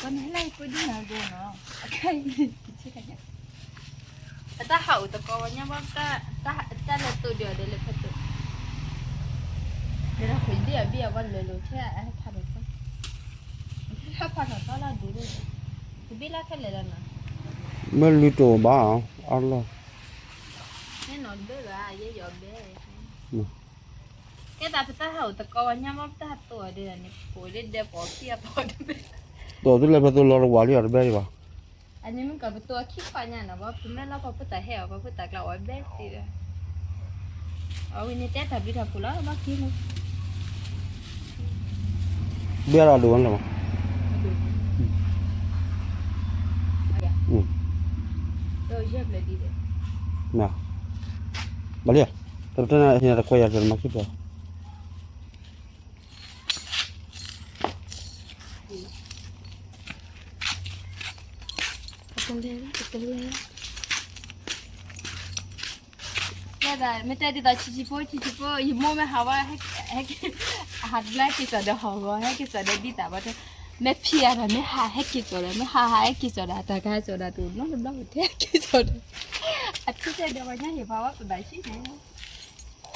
ပှၤနဟဲလၢယဖိဒ်နၤဒိနီၤ, အတၢ်ဟးအိၣ်တကိးဝဲညါဘၣ်, တၢ်လဲၤတိၢ်ဒံးအီၤဒီးလဲၤဖဲတိၢ်, လဲၤဒီးဃုာ်ဒံးအဘံၣ်အဘၣ်လဲၤလိာ်ထဲအဟဲဖးထီၣ်သီ, ဟဲဖးထီၣ်သီလၢဒိၣ်ဒိၣ်, တဘံၣ်လၢခဲလၢာ်လီၤနီၤ, မ့ၢ်လုၢ်တအိၣ်ဘၣ်, အလီၢ်, ဟဲနီၤဘဲဘၣ်, ယဲယီၤဘဲ ကဲသးပတၢ်ဟးအိၣ်တကိးဝဲညါဘၣ် ပတၢ်တိၢ်အီၤဒ်န့ၣ် ပအိၣ်လၢဒဲပီၤခံအပီၤတဘ့ၣ်, တိၢ်သုလဲၤဖဲသိးလီၤတဝာ်လံအီၤတဘဲဒံးဘၣ်, အန့ၣ်မ့ၢ်ကီးပတိၢ်အခံခွါညါနီၤ, ဘၣ်ပမ့ၢ်လီၤပှၤဖိသၣ်ဟဲအီၤ ပှၤဖိသၣ်ကျါအီၤဘဲသ့ဒီး, အဝဲန့ၣ်တဲတၢ်ဘျုးတၢ်ဖှိၣ်လီၤ ဘၣ်က့ၤလီၤ, ဘဲဒၣ်ဒိၣ်ဝဲလီၤ, ဘၣ်လံ, တပတဲနၤဟ့ၣ်နၤတခွဲးယၤတမၤခံပျီ တဲဒၣ် မ့ၢ်တဲဒ်သိးဆံးဆံးဖိ ဆံးဆံးဖိ ယမိၢ်မ့ၢ်ဟးဝဲ ဟဲက့ၤစီၤဒီးဟီၣ်ဂီၤ ဟဲက့ၤစီၤဒီးဒ်သိးဘၣ်တဲ, မ့ၢ်ဖံးအါဒီး မ့ၢ်ဟးဟဲက့ၤစီၤဒီး မ့ၢ်ဟးဟးဟဲက့ၤစီၤဒီး တၢ်ကဟဲစီၤဒီးတအိၣ်နီတဘျီ ထဲဟဲက့ၤစီၤဒီး, အထံၣ်တဲဒီးပှၤညါဟ့ၣ်ဖးဝဲပဘၣ်ဟံးန့ၣ်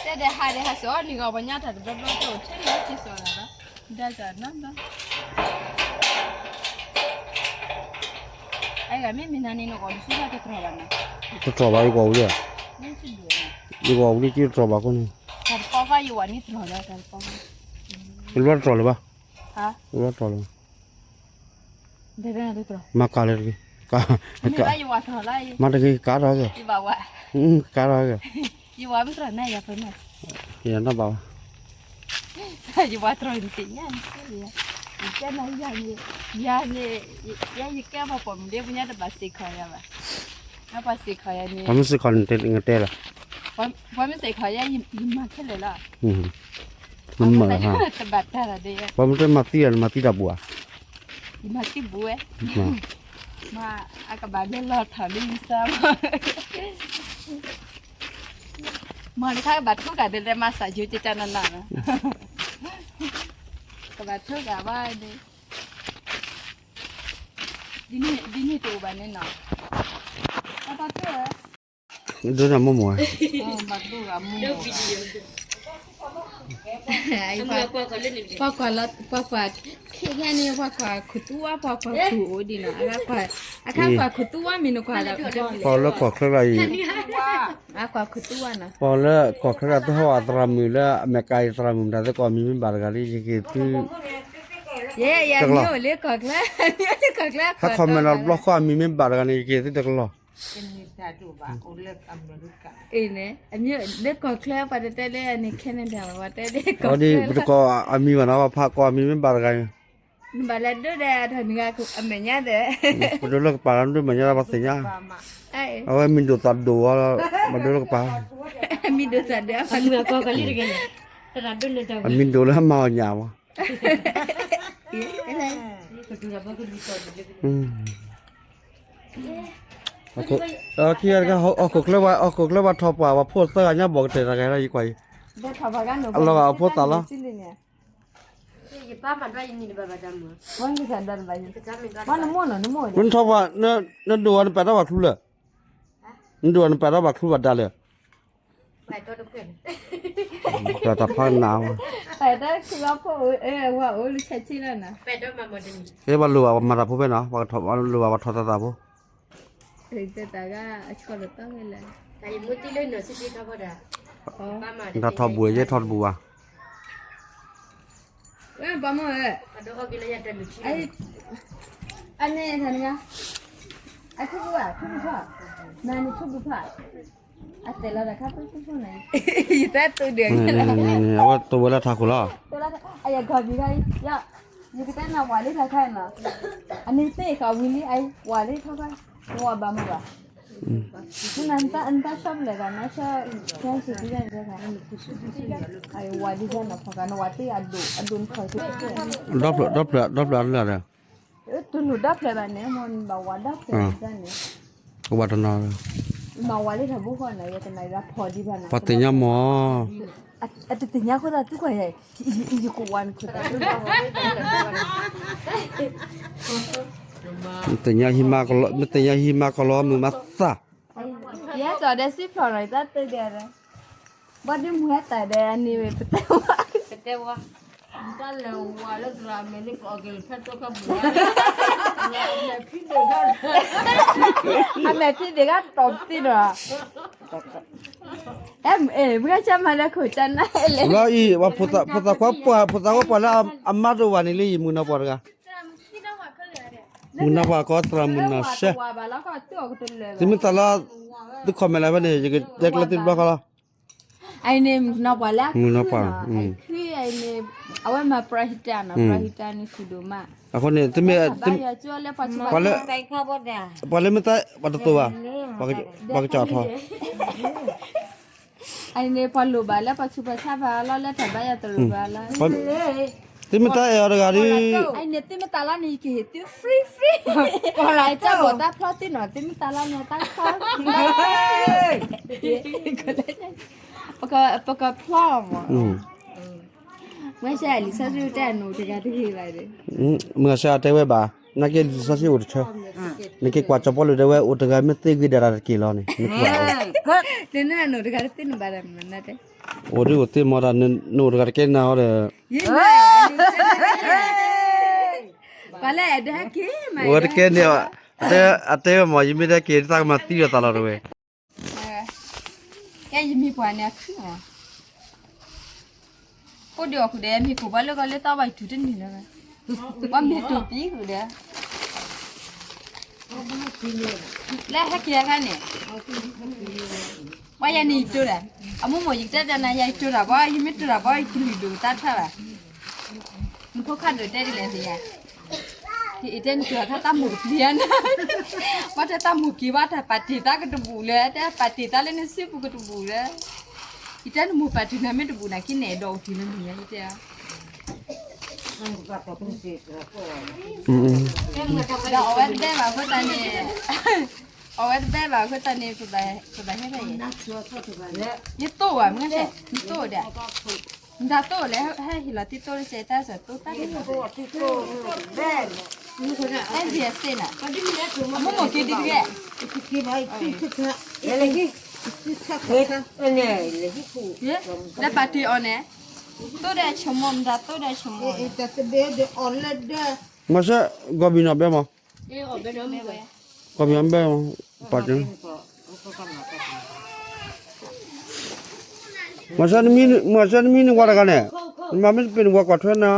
တဲဒဲးဟးဒဲးဟးစီၤန့ၣ်ဂီၤ ပှၤညါတၢ်တဘျီဘျီတအိၣ်ထဲန့ၣ်ဟဲက့ၤစီၤဒီး, ဒီးစီၤနီတဘျီ အဲဂၤမ့ၢ်မ့ၢ်နၤန့ၣ် နကီၢ်တဆူၣ်ဘၣ်တတြီၢ်ဘၣ်နီၤ, တတြီၢ်ဘၣ် ယကီၢ်ဝံၤလံ, ယကီၢ်ဝံၤလံ ကတတြီၢ်ဘၣ်အဃိန့ၣ်, တၢ်တပီဘၣ်ယဝၤန့ၣ်တြီၢ်လီၤ, တၢ်တပီဘၣ်, ယလွဲတတြီၢ်လၢၤဘၣ်, ယလွဲတတြီၢ်လၢၤဘၣ်, မၤကၤလၢတဂ့ၤ, မၤတဂ့ၤကၤထီၣ်က့ၤ, ကၤထီၣ်က့ၤ, ယဝၤမ့ၢ်တြီၢ်နၤယၤဖဲန့ၣ်, ယၤနီၣ်ဘၣ်ဝဲ ယဝၤတြီၢ်နသ့ၣ်ညါန့ၣ်, ယကဲနၤယၤန့ၣ်, ယၤန့ၣ်, ယဲယကဲပှၤပိာ်မုၣ်ဒ်ပညါတဘၣ်စ့ၢ်ကီးယၤဘၣ်, ပှၤစ့ၢ်ကီးယၤန့ၣ်, ပှၤမ့ၢ်စ့ၢ်ကီးန့ၣ်တဲလီၤ, ပှၤမ့ၢ်စ့ၢ်ကီးယၤ ယမၤခဲလၢာ်လီၤ, နမၤ, တဘၣ်တၢ်လီၤဒ်, ပှၤမ့ၢ်တဲမၤသံလီၤ နမၤသံတၢ်ပူၤဧါ, ယမၤသံပူၤဝဲ, မၤ, အကဘၣ်ဒိလီၤထီၣ်လံယစၢ် မ့ၢ်တခါကဘၣ်ထိဂၤဒ်လဲၣ် မၤစၢ်ယိၤကကနနနီၤ, ကဘၣ်ထိဂၤဘၣ်ဒ်, ဒ်န့ၣ်တအိၣ်ဘၣ်န့ၣ်နီၤ, တၢ်တၢ်တၢၢ်, ဒိၣ်နမိၢ်မိၢ်, ပှၤကွၢ်လၢ, ပှၤကွၢ်, ခဲခဲန့ၣ် ပှၤကွၢ်ခူသူၣ်ဝါ ပှၤကွၢ်ခူအိၣ်ဒံးနီၤ, အခါကွၢ်ခူသူၣ်ဝါမ့ၢ်နကွၢ်လၢ, ပှၤလၢကီၢ်ချၢလၢအံၤ, ကွၢ်ခူသူၣ်ဝါနီၤ, ပှၤလၢကီၢ်ချၢလၢအသဟီၣ်အသရၣ်မုၣ်လၢအမဲာ်ကၤအံၤသရၣ်မုၣ်မတၤသ့ၣ်ကီး အမံၤမ့ၢ်ဘၣ်တဂၤလံ ယက့ၤသု, ယဲယၤမ့ၢ်အိၣ်လၢကီၢ်ချၢ, မ့ၢ်အိၣ်လၢကီၢ်ချၢ, ဟဲ comment နီၤတဘျီဃီ အမံၤမ့ၢ်ဘၣ်တဂၤန့ၣ် ယက့ၤသုတကလီၢ် အ့န့ၣ်, အမ့ၢ်လၢကီၢ်ချၢ ပှၤတတဲလၢအန့ၣ် Canada ဘၣ် ပှၤတဲဒ်ကီၢ်ချၢ, ပတကိးအမံၤဘၣ်နီၤ ပဖးကိးအမံၤမ့ၢ်ဘၣ်တဂၤန့ၣ်, နဘၣ်လဲၤဒိးဒီးအထီၣ်နဂၤအမဲာ်ညါဒီး, ပဒိးလၢကပၤလီၤ ဒိးမဲာ်ညါလၢပှၤသ့ၣ်ညါ, အဝဲမံၤဒိၣ်သးဒိၣ်ဝဲ, ပဒိးလၢကပၤ, မံၤဒိၣ်သးဒိၣ်, အမံၤဒိၣ်လၢအမၤအီၣ်ညၣ်ဝဲ ခံဂၤတဂၤ ဟီၣ်ခိၣ်ချၢဝဲ ဟီၣ်ခိၣ်ချၢဝဲထီၣ်ပှၢ် ပှၤဖိသၢဂၤညါ ဘီၣ်ကတဲာ်တဂၤလီၤ ယကွၢ်အံၤ, အလီၤဂာ်အဖိသၣ်လီၤ, မ့ၢ်ထီၣ်ပှၢ် နဒိၣ်ဝဲ နပာ်ထီၣ်ပှၤချူလၢာ်, နဒိၣ်ဝဲ နပာ်ထီၣ်ပှၤချူဘၣ်ဒၣ်လၢ တၢ်ဖးနးဝဲ, ကဲပှၤလိၣ်ဘၣ်ပှၤမၤတၢ်ဖိဖဲနီၤ, ပှၤလိၣ်ဘၣ်ပှၤထီၣ်သးသးဖိ, တၢ်ထီၣ်ဘူးယဲထီၣ်တဘူးဘၣ်, အန့ၣ်, အထူၣ်ဘူးဘၣ်, ထူၣ်ဘူးဖး, နၤန့ၣ်ထူၣ်ဘူးဖး, အတဲလီၤတခါ ထူၣ်ဘူးဖးန့ၣ်, ယတဲတူၢ်ဒံး, အဝဲတူၢ်ဝဲလၢထးခိၣ်လီၤ, အယခီၣ်ဖံးခါအံၤ, ယကတဲနၤဝၤလံထီခါနီၤ, အန့ၣ်သ့ၣ်ဃာ်ဝံၤလံ အဝၤလံထီခါ, ဝၤဘၣ်မုာ်ဘၣ်, နတၢ်ဆီတလဲၤဘၣ် နဆီ, ဝၤဒ်ယၤန့ၣ်ဖီကၤ နဝၤသ့ၣ်အဒိၣ်အဒိၣ်နခီၣ်သ့ၣ်, ဒီဖျၢၣ်, ဒီဖျၢၣ်, ဒီဖျၢၣ်လၢ, တလိၣ်ဒီဖျၢၣ်ဘၣ်န့ၣ် မ့ၢ်နဘၣ်ဝၤဒီဖျၢၣ်န့ၣ်, ကဘၣ်တနီၤ, နဝၤလံထီၣ်ဘိဃီန့ၣ် ယကနၣ်ယၤဖီၣ်ဒံးဘၣ်န့ၣ်, ပှၤသ့ၣ်ညါမး, အတသ့ၣ်ညါအဃိသတး သုကွၢ်ယၤ, ယကဝၤန့ၣ်ခိၣ်သး, မ့ၢ်တညါဟံးမါကလီ မ့ၢ်တညါဟံးမါကလီမုာ်မးသၣ်, ယဲစီၤဒဲစံၣ်ဖျိးနီၤ ယတၢ်တဒဲးဒီး, ဘၣ်ဒုးမူဟဲတၢ်ဒဲးအန့ၣ်ဝဲ ပတဲဝဲ, ပတဲဝဲ, တၢ်လဲၤဝါလၢသရၣ်အမဲာ်န့ၣ် ကအီၣ်က့ၤလၢဖဲတိခါပူၤ, အမဲာ်ဖံးဒ့ၣ်ကတီၤပသံနီၤ, အဲ မုၢ်ဂၤဆၢမၤလၢခိၣ်ကနၣ်လဲၣ်, လီၤအံၤ ဖိသၣ်ခွါပှၢ် ဖိသၣ်ခွါပှၢ်လၢအမါတအိၣ်ဘၣ်န့ၣ်လၢယမုၢ်နီၢ်ပှၢ်တဂၤ, မုၢ်နီၢ်ပှၢ်ကီသရၣ်မုၢ်နီၢ်ဆဲး, သုမ့ၢ်သးလီ သု comment လၢဖဲန့ၣ် ယကတဲကျဲသုတဘျီဃီလီၤ, အံၤန့ၣ်မုၢ်နီၢ်ပှၢ်လၢ မုၢ်နီၢ်ပှၢ်, အံၤန့ၣ် အဝဲမၤ ပရၤဟံးတၢ်နီၤ ပရၤဟံးတၢ်န့ၣ်ဃုာ်ဒိၣ်မး, အဃိန့ၣ် သုမ့ၢ် ပှၤလၢ ပှၤလၢမ့ၢ်သး ပှၤတတိၢ်ဘၣ်, ပှၤကကၠီၣ်ထီၣ်, အံၤန့ၣ် ပှၤလိၣ်ဘၣ်လၢပှၤဆူးပှၤဆါဘၣ်လီၤ လၢတၢ်ဘါယွၤတလိၣ်ဘၣ်လီၤ, သုမ့ၢ်သးအဲၣ်အီၤတဂၤဒီး, အံၤန့ၣ် သုမ့ၢ်သးလီန့ၣ် ယကဟ့ၣ်သု free free, တၢ်ဘီၣ်တၢ်ဖျီသ့ၣ်နီၤ သုမ့ၢ်သးလီန့ၣ် တၢ်ဖျီ, ပကဖျီမး, မုၢ်ဂၤဆၢလံာ်စီဆှံတဲအနိၣ်တဂၤတဂ့ၤဘၣ်ဒီး, မုၢ်ဂၤဆၢတဲဝဲဘၣ်, နာ်က့လံာ်စီဆှံအိၣ်တဆၢ, နက့ၤကွၢ်စီၤပီလူးတဲဝဲ အိၣ်တဂၤမ့ၢ်သ့ဂ့ၤဒၣ်တၢ်တက့ၢ်လီၤန့ၣ်, နနၢ်နိၣ်တဂၤတသ့န့ၣ်ဘၣ်ဒီးမနုၤတဲ, အိၣ်ဒ်အိၣ်သ့မီၤတၢ် နအိၣ်တဂၤတကဲနၤဟီဒီး, ပှၤလၢအဲၣ်ဒိးဟဲက့ၤ, ဝဲတကဲန့ၣ်, အတဲဝဲမ့ၢ် ယမ့ၢ်တဟဲက့ၤ သးကမၤသံဒီးသးလီၤတဝဲ ကဲယမံၤပှၤန့ၣ်အခုၣ်မး, အိၣ်ဒံးအီၤဃုာ်ဒီး မ့ၢ်ကိးဘၣ်လၢဂီၤလၢသီဘၣ်ယတုၤတန့ၢ်လၢၤ, ပှၤမ့ၢ်တိာ်ပံဃုာ်ဒီး, လၢဟဲက့ၤအခါန့ၣ်, ပှၤယၤန့ၣ်ယတိၢ်ဒီး, အမိၢ်မိၢ်ယကတဲဘၣ်နၤ ယၤယတိၢ်တၢ်ဘၣ် ယမ့ၢ်တိၢ်တၢ်ဘၣ် ယကလုၢ်ဒိၣ်တၢ်ထၢၣ်ဘၣ်, နဖိခါဒိၣ်တဲဒ်လဲၣ်သ့ၣ်ယၤ ယတဲနကၢၤခါတၢ်မိၢ်တပျံၤဧါနၤ, ဘၣ်တဲတၢ်မိၢ်က့ၤဘၣ်တၢ်ပာ်တ့ၢ်သးကတဘူၣ်လၢ တဲပာ်တ့ၢ်သးလၢနစုပူၤကတဘူၣ်လၢ, ယတဲနမိၢ်ပာ်တ့ၢ်နၤမ့ၢ်တဘူၣ်နာ်က့န့ၣ် အဲၣ်ဒိးအိၣ်တ့ၢ်လၢနံၤညါယတဲ, ဒီးအဝဲတဘဲဘၣ်အဃိသတးန့ၣ်, အဝဲတဘဲဘၣ်အဃိသတးန့ၣ် ပဘၣ်ဟဲဘၣ်ယဲ, ယတိၢ်ဘၣ်မ့ၢ်, ယတိၢ်ဒီး နတၢ်တိၢ်လဲၣ် ဟဲဟ့ၣ်လီၤတံၢ်တိၢ်လၢစဲးတၢ်စၢၤတိၢ်တၢ်, အဲၣ်ယဲစ့နၤ, မိၢ်မိၢ်က့ၤဒ်တဂ့ၤ, လၢပာ်တ့ၢ်အီၤန့ၣ်, တိၢ်ဒီးဆိကမိၣ် နတၢ်တိၢ်ဒီးဆိကမိၣ်, မၤစၢၤ ဂီၤဘံၣ်နီၤဘဲမး, ဂီၤဘံၣ်နီၤဘဲမး, ပာ်တ့ၢ် မၤစၢၤနမံၤန့ၣ်ဝၤတဂၤန့ၣ်, နမၤမ့ၢ်တပ့ၤန့ၣ်ဝၤကွၢ်ထွဲနၤ,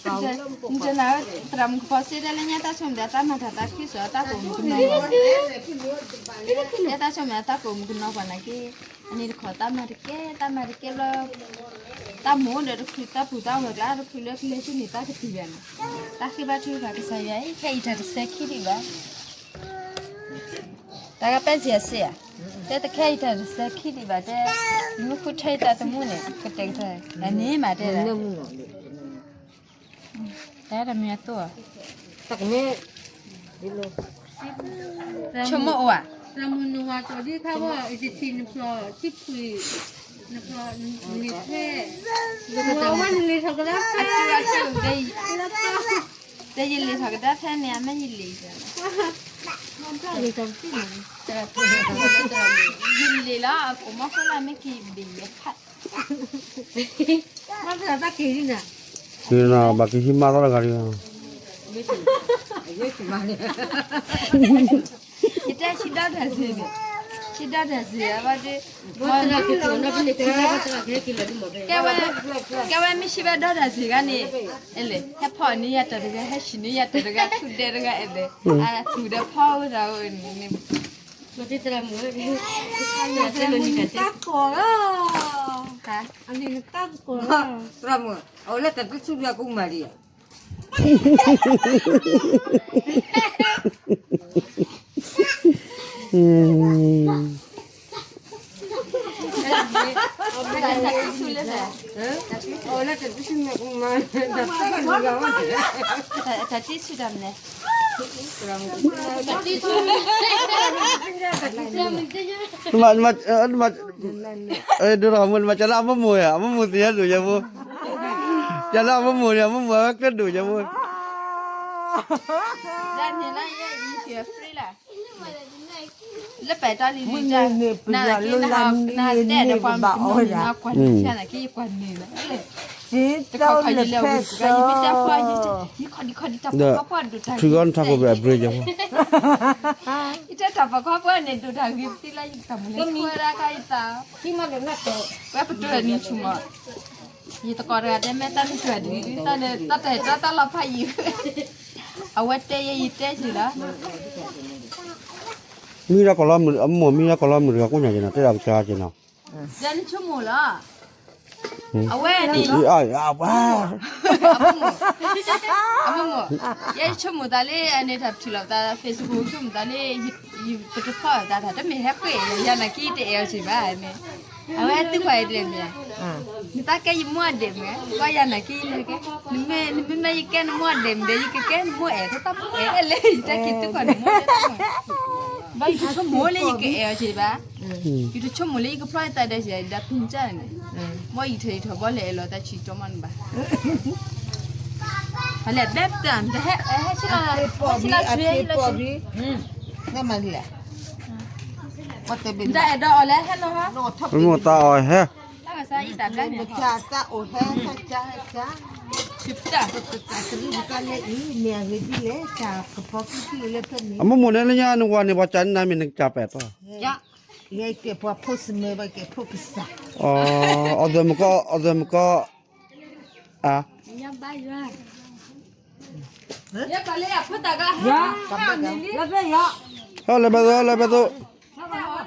သရၣ်မုၣ်ကပီၤစ့ဒၣ်လၢညါတၢ်ဆိကမိၣ်ဒီးတၢ်မၤတၢ်တၢ်ခံစီၤတၢ်ကိးမုၢ်ကနီၤ, ညါတၢ်ဆိကမိၣ်တၢ်ကိးမုၢ်ကနီၤပှၤနာ်က့, အန့ၣ်တခီတၢ်မၤတကဲ တၢ်မၤတကဲဘျီ, တၢ်မိၣ်ဒီးတချုးတၢ်ပူၤတၢ်ဂီၤကျါ တချုးလၢကလဲၤဆူန့ၣ်တၢ်ကတုၤဘၣ်န့ၣ်, တၢ်ဃ့ဘါထုကဖၣ်ကစၢ်ယွၤအံၤ ခဲအံၤတၢ်တဆၢခံဒံးဘၣ် တၢ်ကပဲစံးအစ့ၢ်ဧါ, တဲတခဲအံၤတၢ်တဆၢခံဒံးဘၣ်တဲ, မ့ၢ်ဃုထၢအံၤတၢ်တမူန့ၣ် ကတဲာ်ကတီၤ, အန့ၣ်မးတဲဒၣ်, တၢ်တမံၤအသိးဧါ, ဆိကမိၣ်အိၣ်ဧါ, နလ့ၤထီၣ်ကဒါဖဲ, တဲယလ့ၤထီၣ်ကဒါဖဲန့ၣ် အမ့ၢ်ယလ့ၤ, ယလ့ၤလီၤ အကိးမီၢ်ခိၣ်လၢမ့ၢ်က့ၤဘ့ၣ်ယဖး, ဘၣ်ကဟံးမါသီတဂၤဒီး, ယတဲဆံဒီတၢ်စ့ၢ်, ဆံဒီတၢ်စ့ၢ်ဘၣ်ဒီး, ကဲဝဲမ့ၢ်ဆံဘၣ်ဒီတၢ်စ့ၢ်ဂၤန့ၣ်, အဲလဲၣ် ဟဲဖီၣ်န့ၢ်ယၤတၢ်တဂၤ ဟဲဆံးန့ၢ်ယၤတၢ်တဂၤ ထူၣ်ဒဲးတဂၤအဲၣ်ဒီး, အထူၣ်ဒီးဖီဝဲဒၣ်န့ၣ်, တၢ်ကိးလီၤ, အန့ၣ်တၢ်ကိးလီၤ, အဝဲလၢတၢ်တဆူၣ်လၢကမၤလံဧါ တၢ်တဆူၣ်တၢ်မနုၤလဲၣ်, ဒ်ဒီးမ့ၢ်နမၤကလၢအမိၢ်မိၢ်ဧါ အမိၢ်မိၢ်သ့ၣ်ညါဒိၣ်ယဲဖိ, ကလၢအမိၢ်မိၢ်န့ၣ် အမိၢ်မိၢ်ဝဲကျဲဒိၣ်ယဲဖိ, ဒ်န့ၣ်လၢယဲအံၤ free လၢ လၢပတၢ်လံၤလံၤတၢ် နက့နဟးတဲဒီးပှၤမုၢ်နၤကွၢ်န့ၣ် နက့ယကွၢ်န့ၣ်လီၤ တခီခီယလဲၤဝံၤတခါ ယမ့ၢ်တဲဖီ ယခီဒံခီဒံတၢ်ပှၤခီပှၢ်ဒိၣ်တၢ်ဂ့ၤ ထူဂီၢ်နထးဖိဘဲအဘြ့ၣ်ယၤ ယတဲတၢ်ပှၤခီပှၢ်န့ၣ်ဒိၣ်တၢ်ဂ့ၤသ့လၢယကမၤလဲၤဆှၢဒၣ်ခါယသး ဝဲပတုာ်နံၤဆူၣ်မး ယသကိးတဂၤတဲမ့ၢ်တၢ်နုာ်တၢ်ဒ် တၢ်တၢ်တၢ်လီၤဖးယံၤ အဝဲတဲယဲယတဲယံၤလီၤ မ့ၢ်ဒၣ်ကီၢ်လီၤမုၢ် အမိၢ်မ့ၢ်ဒၣ်ကီၢ်လီၤမုၢ်တဂၤကိးညါက့ၤနီၤ တဲဒၣ်ပစၢ်က့ၤနီၤ ဒီးနဆိကမိၣ်လီၤ အဝဲန့ၣ် အမိၢ် ယဲဆိကမိၣ်သးလၢ အန့ၣ်တၢ်ပထံၣ်လီၤသး Facebook ဆိကမိၣ်သးလၢ ပတဖီၣ်သးတၢ် တမ့ၢ်ဟဲဃ့ၢ် ယၤနာ်က့တအဲၣ်အီၤစံးဘၣ်န့ၣ် အဝဲသံကွၢ်အံၤဒ်လဲၣ်မ့ၢ် နသးကဲယမိၢ်အဒဲးမ့ၢ် ကီယၤနာ်က့လဲၣ်ကဲ နမ့ၢ်မ့ၢ်ယကဲနမိၢ်အဒဲးမ့ၢ်ဒီး ယကကဲနမိၢ်အဲၣ် တၢ်တၢ်ဖိအဲၣ်လဲၣ် ယတၢ်က့ၤသံကွၢ်နမိၢ် ဘၣ်ယတဆိကမိၣ်လၢယကအဲၣ်အီၤစံးဘၣ် ယတဆိကမိၣ်လၢယကဖျီသးဒီးစံး ဒၣ်ဖုန်ကၢ်န့ၣ် ဘီယံၤထီၣ်ယံၤထီၣ်ဘီလဲၤအဲၣ်လီၤတၢ်ဆံးကၠီမးနဘၣ် ဖဲလဲၣ်ဘဲပတၢ် ဟဲဆ့လီၤ ဟဲဆ့လီၤထွံ တၢ်အဲၣ်ဒိးအီၤလဲၣ်ဟဲလီၤ မိၢ်သးအီၤဟဲ တၢ်ကစၢ်အံၤတၢ်ဘျါန့ၣ် အမိၢ်မိၢ်န့ၣ်လၢညါနဝၤန့ၣ် ပှၤကးနၤမ့ၢ်နကးပဲာ်တီၢ် ယကဲပှၤဖိစမဲ ဘၣ်ကဲဖိကစၢ် အီၣ်သဲးမကီ အီၣ်သဲးမကီ အါ ဟဲလဲၤဘဲသိ လဲၤဘဲ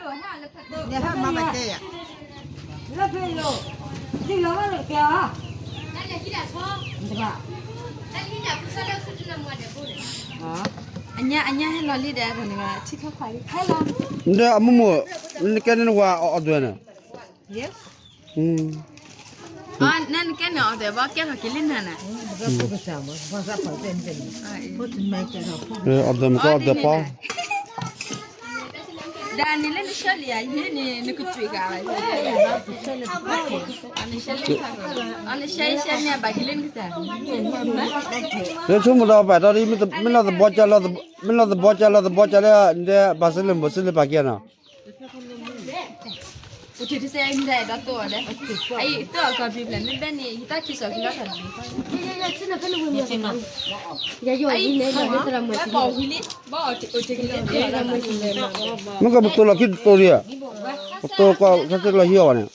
သိ အညါအညါဟဲလီၤလံဒီး ထံခီခွါလံ ဟဲလီၤ ဒီးအမိၢ်မိၢ် နကဲန့ၣ်နဝၤအီၣ်ဒွဲၣ်န့ၣ် နနကဲန့ၣ်အီၣ်ဒွဲၣ်ဘၣ် ကဲထီၣ်က့ၤလံနၤန့ၣ် အီၣ်ဒွဲၣ်မကီၢ်အီၣ်ဒွဲၣ်ပီ ဒ်န့ၣ်လၢနဆှၢလံယၤ ယမ့ၢ်န့ၣ် နကစူးဂၤဘၣ် နဆှၢလံ နဆှၢလံ နဘၣ်က့ၤလၢနကစၢ် လၢဆိကမိၣ်ဒီးပာ်တီဒီး မ့ၢ်လီၤသဘီကၢ်လီၤ မ့ၢ်လီၤသဘီကၢ်လီၤသဘီကၢ်လၢ ဒဲးဘၣ်စလၢမုၢ်စလၢပာ်ကဲနီၤ အိၣ်ထံတစဲအံၤမ့ၢ်ဒၣ်အဲၣ်ဒိးတိၢ်အီၤဒီး အအံၤတိၢ်အီၤကီၢ်ဘျံးဖျၢၣ် မ့ၢ်ဘဲန့ၣ် ယတၢ်ခံစီၣ်ကလီၤထီၣ်တဘျံးဃီ အံၤ ဘီၣ်အိၣ်ထံကလီၤ မ့ၢ်ကပတိၢ်လီၤခံတတိၢ်ဒံးဧါ ပတိၢ်ကီၢ်ဆၢထၢၣ်လီၤဟံၣ်အီၤဘၣ်န့ၣ်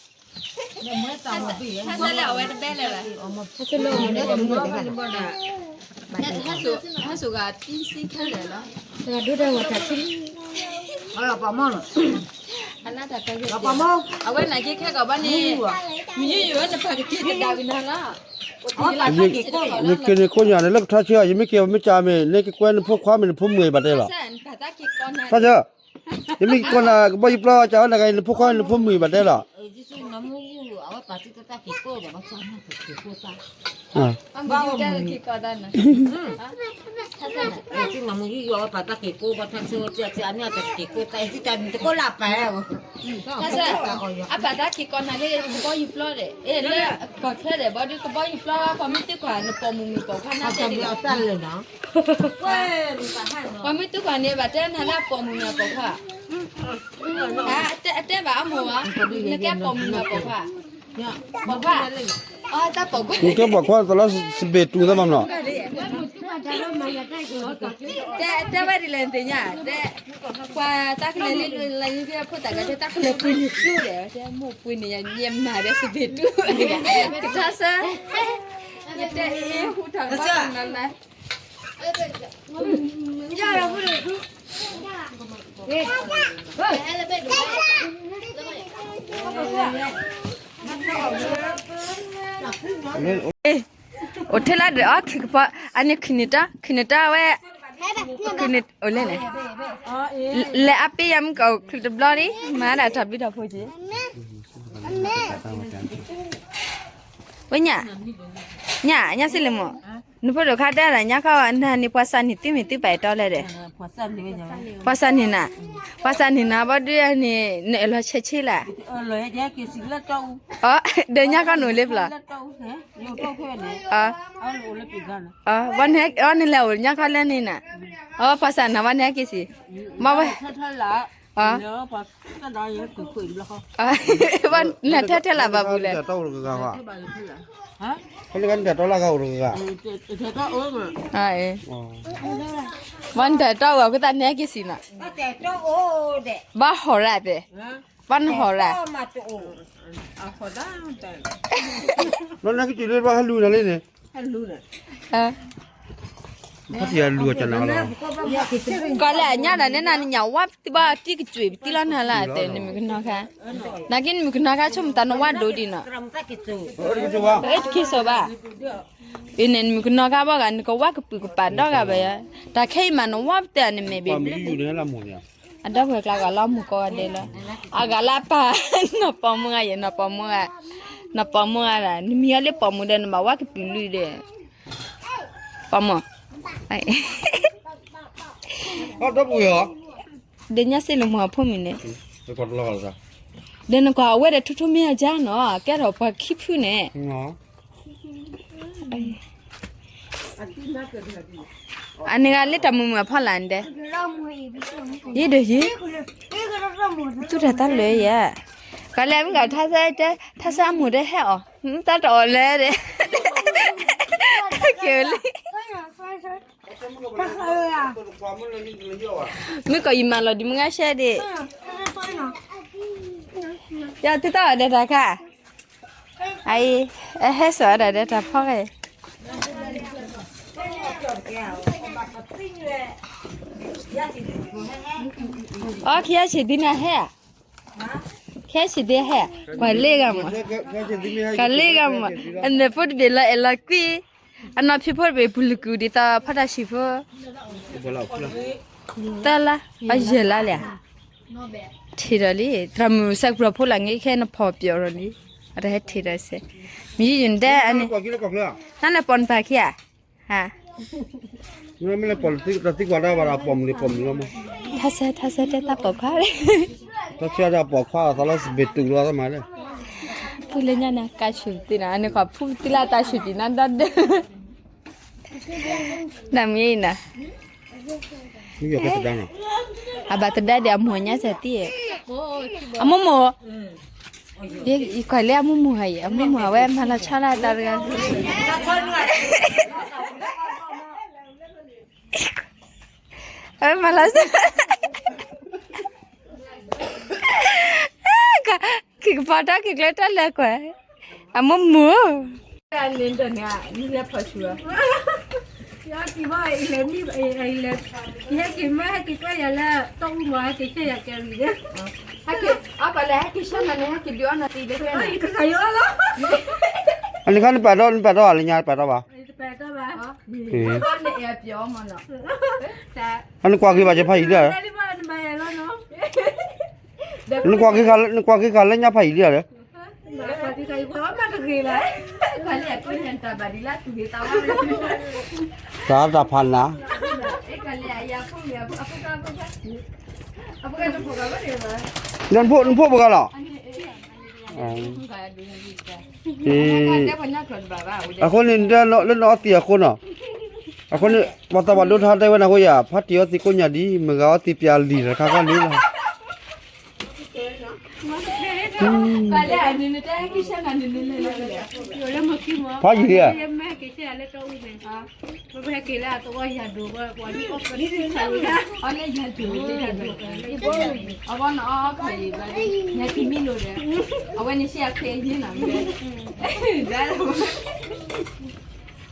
ဟဲစဲးလၢအဝဲတဘဲလၢၤဘၣ် ဟဲစိာ်ဂၤပံစံခဲလၢာ်လီၤ ပှၤမီၢ်လီၤ အဝဲနာ်က့ခဲကီးဘၣ်န့ၣ် မုၢ်ယိယိဝဲနပာ်ကက့ၤကဒါက့ၤနၤလီၤ ယက့ၤန့ၣ်ခိၣ်ညါန့ၣ် လၢကထါဆၢ ယမ့ၢ်က့ၤမ့ၢ်ကၢ်မ့ၢ် နကကွဲနဖိခွါမ့ၢ်နဖိမုၣ်ဘၣ်တဲလီၤ တၢ်ဆၢ ယမ့ၢ်က့ၤကိးနၤ ကဘီယူၤပျီကဝဲနဂၤအံၤ နဖိခွါနဖိမုၣ်ဘၣ်တဲလီၤ တၢ်ဆၢ အပာ်တၢ်က့ၤကိးနၤလၢ ကဘီယူၤပျီဒီး အဲၣ်လၢကီၢ်ချၢဒီး ဘီဒုးကဘီယူၤပျီ ပှၤမ့ၢ်သံကွၢ်နပိာ်မုၣ်မုၣ်ပိာ်ခွါနၤတဲဒ်လဲၣ် ပှၤမ့ၢ်သံကွၢ်န့ၣ် ဘၣ်တဲနၤလၢအပိာ်မုၣ်မုၣ်အပိာ်ခွါ အတဲဘၣ်အမိၢ်ဧါ နကဲပိာ်မုၣ်မုၣ်အပိာ်ခွါ ပိာ်ခွါ အတၢ်ပိာ်ခွါ နကဲပိာ်ခွါတလီၤစဘ့ၣ်တူၢ်သးမးမး တဲဝဲဒ်လဲၣ်နသ့ၣ်ညါ တဲ ပှၤတၢ်ကလဲၤလၢလၢယုၢ်ကဲဖိသၣ်ကတဲ တၢ်ကလဲၤပှ့ၤန့ၢ်ကျိဒီး တဲမိၢ်ပှ့ၤန့ၢ်ယၤ မ့ၢ်မၤဒီးစဘ့ၣ်တူၢ် ကထါဆၢ ယတဲအ့ၣ်ဟူထီၣ်ကဘီယူၤလီၤလၢ အိၣ်ထဲလၢဒၢးအီၣ်ခံကပီၤ အန့ၣ်ခံန့ၣ်တၢ် ခံန့ၣ်တၢ်ဝဲ ခံန့ၣ်အိၣ်လဲၣ်န့ၣ် လဲၤအါပ့ယၤမုၢ်ကီၢ်ချုးတဘျီန့ၣ် မၤဒၣ်တၢ်ဘျုးတၢ်ဖှိၣ်က့ၤ ဝဲညၣ် ညၣ် ညၣ်စ့လံမိၢ် နဖိဒိၣ်ခါတဲဒၣ်ညါခီ နန့ၣ်ပှၤစးနံၣ်သုမ့ၢ်သုပာ်အဲၣ်တီလဲၣ်ဒီး, ပှၤစးနံၣ်နၤ, ပှၤစးနံၣ်နၤ ဘီဒုန့ၣ် နအၢၣ်လီၤဆဲးဆ့လၢ်, ဒီးညါခီနအိၣ်လၢပျီ, အီ နလဲၤအိၣ်ညါခီလၢန့ၣ်နၤ, အီ ပှၤစးနၤ ဘီန့ၣ်ဟဲက့ၤစံး, မ့ၢ်ဝဲ အီ နထဲထဲလၢ်ဘၣ်ပူၤလဲၣ်, ဘၣ်နတၢ်တီအီၤအဃိသတးန့ၣ်ဟဲက့ၤစံးနီၤ, ဘၣ်ဟီၣ်ရၣ်တဲ, ဘၣ်နဟီၣ်ရၣ်, ဘၣ်နကတုၤလၢဘၣ်ဟဲလူၤနၤလံန့ၣ်, ဖးတံၢ်လူၤအီၤကနၤလီၤ, ကီးလၢအညါဒီးနဲနၤနညၣ်ဝါတဘၣ်တံၢ်ကစူးပတံၢ်လီၤနၤလၢတဲ နမုၣ်ကနီၤခါ, နာ်က့နမုၣ်ကနီၤခါဆိကမိၣ်သးနဝါဒိၣ်ဒံးနီၤ, တက့ၤစိာ်ဘၣ်, အံၤန့ၣ် နမုၣ်ကနီၤခါဘၣ်ဂၤ နကဝါကပုာ်ကပာ်ဒီဂၤဘၣ်ယါ, တၢ်ခဲအံၤမးနဝါပတဲန့ၣ်မ့ၢ်ဘျုး အဒီပုၢ်ဝဲၢ်ကျါဂၤလီၤမုၢ်ကိးဂၤဒဲးလီၤ, အဂၤလၢအပၢ်, နီၢ်ပိာ်မုၣ်ဂၤ ယဲ နီၢ်ပိာ်မုၣ်ဂၤ, နီၢ်ပိာ်မုၣ်ဂၤဒၣ် နမံၤအီၤလၢပိာ်မုၣ်ဒီး နဘၣ်ဝါကပုာ်လွံၢ်ဒီး, ပိာ်မုၣ်, ဒီးညါစ့ၢ်လီၤမုၢ်အဖိမုၣ်န့ၣ်, ဒီးနကွၢ်အဝဲဒီးထိၣ်ထိၣ်မ့ၢ်အကါနီၤ ကဲထီၣ်ပှၤခံဖုန့ၣ် အန့ၣ်ဂၤလၢတၢ်မုာ်မုာ်အဖီလာ်န့ၣ်ဒဲး, ယ့ဒီးယ့, သူၣ်တၢ်သးလၢယဲ, ကလဲၤမ့ၢ်ကထါဆၢတဲ, ထါဆၢအမိၢ်တဲဟဲအီၤ, တၢ်တအီၣ်လဲၣ်ဒဲး, ကဲလံ, မ့ၢ်ကီးယမၤလီၤဒံးမုၢ်ဂၤရှဲဒံး, ယသုတၢ်အီၣ်ဒီးတၢ်ခါ အအံၤ, အဟဲစိာ်ဒၣ်ဒီးတၢ်ဖီခဲအံၤ, အီ ခံဆံဒံးနၤဟဲ, ခံဆံဒံးဟဲ, ကွၢ်လ့ဂၤမး, ကွၢ်လ့ဂၤမး, အမဲာ်ဖိတဘ့ၣ်လီၤအဲၣ်လီၤကွံ, အနီၢ်ဖံးဖိတဘ့ၣ်ပူၤလုၢ်ကုၢ်ဒ်သိးဖီတၢ်ဆံးဖိ တၢ်လၢ အယဲၢ်လါလဲၣ်, ထံၣ်ဒီးလံ, သရၣ်မုၣ်စဲးကရၢၢ်ဖိလၢင့ခဲနဖီၣ်ပျီၢ်ဒီးလံ, အတဟဲထံၣ်ဒီးစဲး, မံယုၢ်နတဲအန့ၣ်, နန့ၣ်ပိာ်နပၢ်ခံဧါ, ဟါ, မ့ၢ်လၢပိာ်တသံကွၢ်တၢ်ဘၣ်ဒီးပိာ်မုၣ်လံပိာ်မုၣ်လီၤမး, ထါဆၢ ထါဆၢတဲတၢ်ပိာ်ခွါ, တၢ်ဆၢဒၣ်ပိာ်ခွါသးလီၤစပံးတုာ်လီၤသးမးလၢ ဖုလၢညါန့ၣ် ကါဆူၣ်သ့နီၤ အန့ၣ်ခီဖုသံလၢတၢ်ဆူၣ်တံၢ်နီၢ်ဒီဒၢ, နမ့ၢ်အံၤနီၤ, အဘၣ်သဒါဒီးအမိၢ်ညါစၢ်သံ, အမိၢ်မိၢ်, ယကွၢ်လၢအမိၢ်မိၢ်ဟဲအံၤ အမိၢ်မိၢ်အဝဲမၤလီၤဆီလၢတၢ်တဂၤ, အဝဲမၤလီၤဆီ ခံကပီၤတၢ်ခံကျဲတၢ်လဲၤကွၢ်, အမိၢ်မိၢ်, န့ၣ်ဒီးန့ၣ် နလဲၤဖီၣ်ဆူၣ်, ယဟဲက့ၤမး ဟဲက့ၤမး ဟဲက့ၤကျဲယၤလၢ တီအူမး ဟဲက့ၤဆှၢယၤကဲရံၤဒီး, ဟဲက့ၤ အပာ်လဲၣ် ဟဲက့ၤဆှၢနၤန့ၣ် ဟဲက့ၤဒုးအီနၤသံလၢကျဲန့ၣ်, ယကစၢ်ယွၤလီၤ, အန့ၣ်ခါနပာ်တီ နပာ်တီဘၣ်လၢညါ နပာ်တီဘၣ်, တပာ်တီဘၣ်, အန့ၣ်ကွၢ်က့ၤဘၣ်ယဖးယံၤလံဧါ, နကွၢ်က့ၤဃာ်လၢညါဖးယံၤလံဧါဒီး, တၢ်တၢ်ဖးနၤ, နဖိနဖိပှၤဂၤလီၤ, အဃိန့ၣ် လၢနအီသံးအဃိနီၤ, အဃိန့ၣ် ပှၤသးပှၢ်ဒိထါတဲဝဲနၤဃိယၤ ဖါတံၢ်အီသံးကိးညၣ်ဒ် မ့ၢ်ဂၤအီသံးပျးလံာ်တခါခီလံလီၤ ဖးယံၤဧါ, အဝဲန့ၣ်အီခီၣ်ယံၤဘျီဒ် ညါခံမံလိာ်ဒီး အဝဲန့ၣ်ရှဲအခဲအံၤန့ၣ်နီၤ,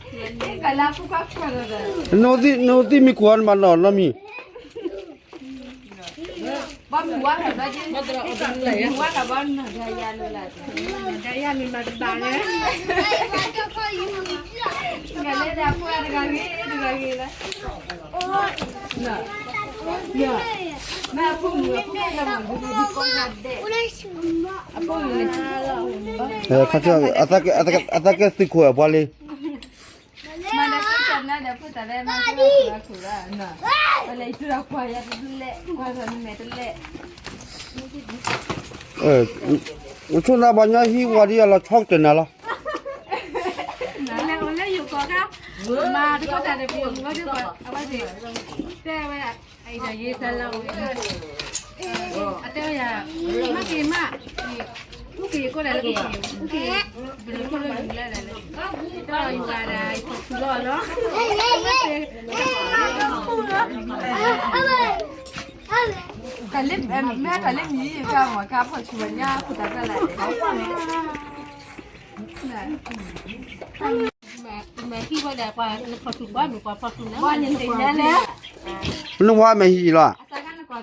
နအိၣ်သံးမံၤကွၢ်နဘၣ်နီၢ်နီတမံၤ, ဘၣ်မုၢ်ဝါထီၣ်ဘျီဒ် မုၢ်ဝါထီၣ်ဘၣ်နီၢ်ဒီးယၤလိာ်လၢ်, ဒီးယၤမ့ၢ်မၤတဘၣ်လဲၣ်, မ့ၢ်လဲၤဒၣ်ပှၤတဂၤဂ့ၤတဂၤဂ့ၤလၢ ခါဆူ အသးကဲသုးခိၣ်အပှၤလံ, နဒီးဖိသၣ်လၢမၤခိၣ်လၢခိၣ်လၢခိၣ်လၢ, ပလဲၤတုၤဒီးကွၢ်ယၤတလဲၣ်, ကွၢ်ဒီးနမဲာ်တလဲၣ်. အိၣ်ဆိၣ်နၢ်ဘၣ်ညီဟံးဝါဒ်အလီၤဆီကတၢၢ်နၤလီၤ. လဲၤအိၣ်လၢယိၤကီၢ်ခါ, မၤတကီတၢ်တပူၤ ဝဲဒၣ်အဝဲသ့ၣ်, တဲဝဲဒၣ်, အံၤဒီးယဲတၢ်လၢအိၣ်, အတဲဝဲယၤ, မ့ၢ်က့ၤမး, အူက့ၤကိးဒၣ်လၢအူက့ၤ, အူက့ၤ, ဘယ်လိုလုပ်လို့လဲလဲလဲ, ဒီးယူၤဂၤဒၣ်ယခိၣ်ဆူလီၤလီၤ, တၢ်လၢ, မ့ၢ်တၢ်လၢမံၤယကါမီၤကါဖီၣ်ဆူဝဲညါခိၣ်တၢ်တၢ်လၢ, မ့ၢ်ဟံၣ်ဝဲဒၣ်ပှၤနဖီၣ်ထူၣ်ပှၤမ့ၢ်ပှၤဖီၣ်ထူၣ်န့ၣ်, နဝါမ့ၢ်ဟံၣ်လီၤ,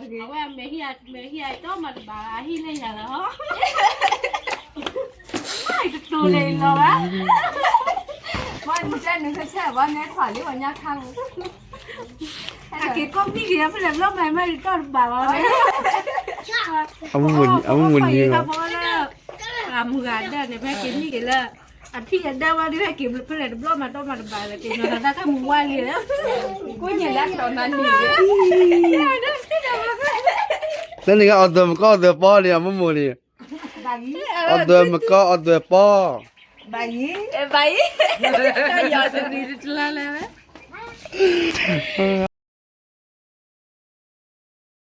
အဝဲမ့ၢ်ဟံၣ်, မ့ၢ်ဟံၣ်အတီမၤတဘၣ် အဟံၣ်လၢယၤလီၤ, တတိၤလၢလီၤဘၣ်, ဝဲနကဲနုၤဆဲးဆဲးဝဲနဲခွးလံဝဲညါခါ, အက့ၤကိးမံၤက့ၤဖဲလဲၣ်ဘျီမၤမၤတီတဘၣ်ဘၣ်, အမုၢ်နံၤ, အမုၢ်နံၤလီၤ အမုၢ်ဂၤဒၢန့ၣ် ဖဲက့ၤမံက့ၤလၢ, အထံၣ်အဒၢဝဲဒၣ်ဖဲက့ၤဖဲလဲၣ်တဘျီမၤတီမၤတဘၣ်လၢက့ၤနီၤ တၢ်တၢ်ခါမုၢ်ဝါလံ, ကိးညါလၢတီၤနၤနံၤ, လၢန့ၣ်က အီၣ်သွဲၣ်မကီအီၣ်သွဲၣ်ပီန့ၣ် အမိၢ်မိၢ်န့ၣ်, အီၣ်သွဲၣ်မကီအီၣ်သွဲၣ်ပီ, ဘၣ်ယံၤ, ဘၣ်ယံၤ, တၢ်ယီၤတနံၤတလါလဲၣ်ဝဲ